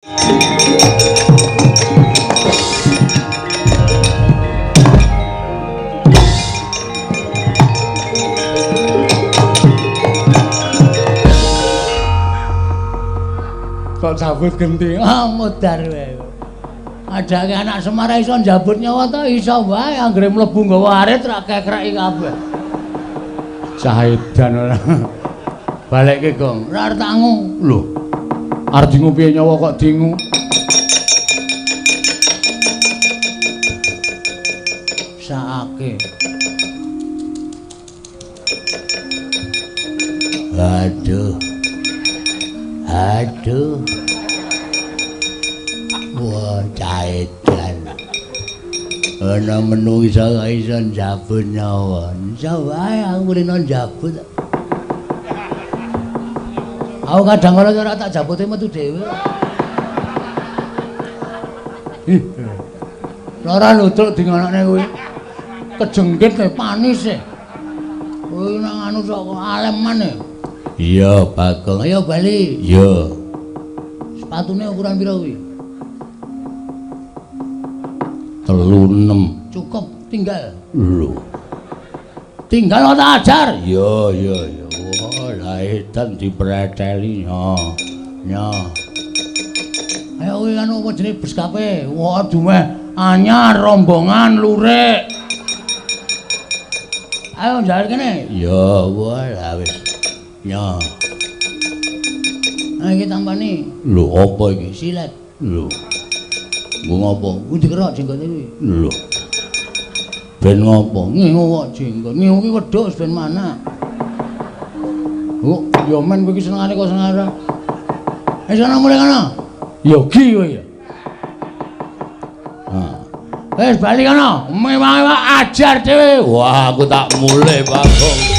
Kok jabut genti? Ah, modar wae. Adake anak Semar iso njabut nyawa ta iso wae anggere mlebu nggawa arit ra kekreki kabeh. Cah edan ora. Balekke, Gong. Ora arep tak ngu. Lho. Arep dingu piye nyawa kok dingu? Saake. Aduh. Aduh. Wah, cah edan. Ana menungsa kok iso njabut nyawa. Iso wae aku kulino njabut. Aku kadang kala ora tak jabute metu dhewe. Ih. Ora ludruk di ngonokne kuwi. Kejengkit e panis e. Kuwi nang anu sok aleman e. Iya, Bagong. Ayo bali. Iya. Sepatune ukuran pira kuwi? 36. Cukup, tinggal. Lho. Tinggal tak ajar. Iya, iya, iya. Wah, lah edan dipreteli. Ya. Ya. Ayo kuwi anu apa jenenge beskape? Wah, dumeh anyar rombongan lurik. Ayo njaluk kene. Iya, wah lah wis. Ya. Nah iki tampani. Lho, apa iki? Silet. Lho. Nggo ngopo? Kuwi dikerok jenggote kuwi. Lho. Ben ngopo? Ngingu kok jenggot. Ngingu ki wedhus ben mana? Oh, ya men kowe iki senengane kok seneng ora. Wis ana mulih kono. Yogi kowe ya. Ha. Wis bali kono. Mewah-mewah ajar dhewe. Wah, aku tak mulih, Bagong.